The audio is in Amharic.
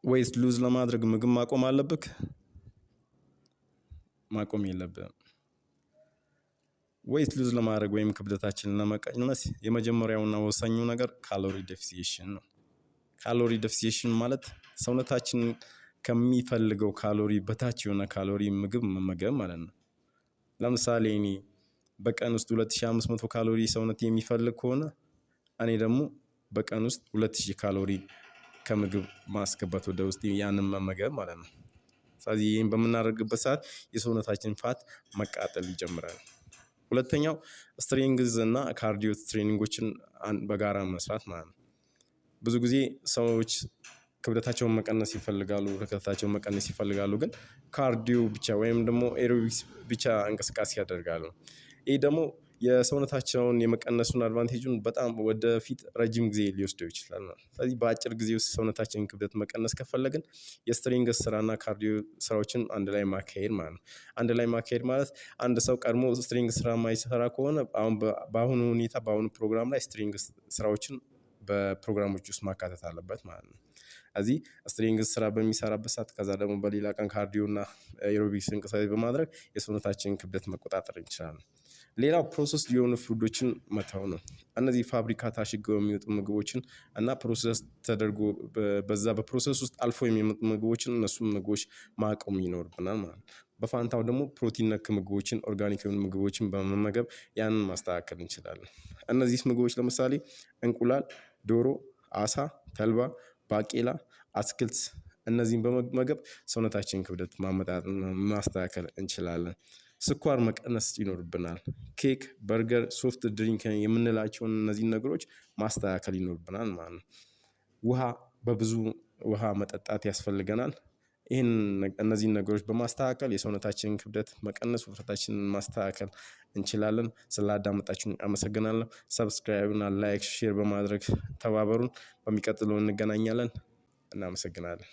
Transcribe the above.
Weight lose ለማድረግ ምግብ ማቆም አለብህ? ማቆም የለብህም። Weight lose ለማድረግ ወይም ክብደታችንን ለመቀነስ የመጀመሪያውና ወሳኙ ነገር calorie deficit ነው። Calorie deficit ማለት ሰውነታችን ከሚፈልገው ካሎሪ በታች የሆነ ካሎሪ ምግብ መመገብ ማለት ነው። ለምሳሌ እኔ በቀን ውስጥ 2500 ካሎሪ ሰውነቴ የሚፈልግ ከሆነ፣ እኔ ደግሞ በቀን ውስጥ 2000 ካሎሪ ከምግብ ማስገባት ወደ ውስጥ፣ ያንን መመገብ ማለት ነው። ስለዚህ ይሄን በምናደርግበት ሰዓት የሰውነታችን fat መቃጠል ይጀምራል። ሁለተኛው strength እና cardio training ኦችን በጋራ መስራት ማለት ነው። ብዙ ጊዜ ሰዎች ክብደታቸውን መቀነስ ይፈልጋሉ፣ ክብደታቸውን መቀነስ ይፈልጋሉ፣ ግን cardio ብቻ ወይም ደግሞ aerobics ብቻ እንቅስቃሴ ያደርጋሉ። ይህ ደግሞ የሰውነታቸውን የመቀነሱን advantage ኡን በጣም ወደፊት ረጅም ጊዜ ሊወስደው ይችላል ማለት ነው። ስለዚህ በአጭር ጊዜ ውስጥ ሰውነታችንን ክብደት መቀነስ ከፈለግን የ strength ስራና cardio ስራዎችን አንድ ላይ ማካሄድ ማለት ነው። አንድ ላይ ማካሄድ ማለት አንድ ሰው ቀድሞ strength ስራ የማይሰራ ከሆነ፣ አሁን በአሁኑ ሁኔታ በአሁኑ ፕሮግራም ላይ strength ስራዎችን በፕሮግራሞች ውስጥ ማካተት አለበት ማለት ነው። እዚህ strength ስራ በሚሰራበት ሰዓት፣ ከዛ ደግሞ በሌላ ቀን cardio እና aerobics እንቅስቃሴ በማድረግ የሰውነታችንን ክብደት መቆጣጠር እንችላለን። ሌላው process የሆኑ food ኦችን መተው ነው። እነዚህ ፋብሪካ ታሽገው የሚወጡ ምግቦችን እና process ተደርጎ በዛ በ process ውስጥ አልፎ የሚመጡ ምግቦችን፣ እነሱን ምግቦች ማቆም ይኖርብናል ማለት ነው። በፋንታው ደግሞ ፕሮቲን ነክ ምግቦችን፣ organic የሆኑ ምግቦችን በመመገብ ያንን ማስተካከል እንችላለን። እነዚህ ምግቦች ለምሳሌ እንቁላል፣ ዶሮ፣ አሳ፣ ተልባ፣ ባቄላ፣ አትክልት፣ እነዚህን በመመገብ ሰውነታችንን ክብደት ማመጣጠን ማስተካከል እንችላለን። ስኳር መቀነስ ይኖርብናል። ኬክ፣ በርገር፣ soft drink የምንላቸውን እነዚህን ነገሮች ማስተካከል ይኖርብናል ማለት ነው። ውሃ፣ በብዙ ውሃ መጠጣት ያስፈልገናል። ይህን እነዚህን ነገሮች በማስተካከል የሰውነታችንን ክብደት መቀነስ፣ ውፍረታችንን ማስተካከል እንችላለን። ስላዳመጣችሁኝ አመሰግናለሁ። Subscribe እና like፣ share በማድረግ ተባበሩን። በሚቀጥለው እንገናኛለን። እናመሰግናለን።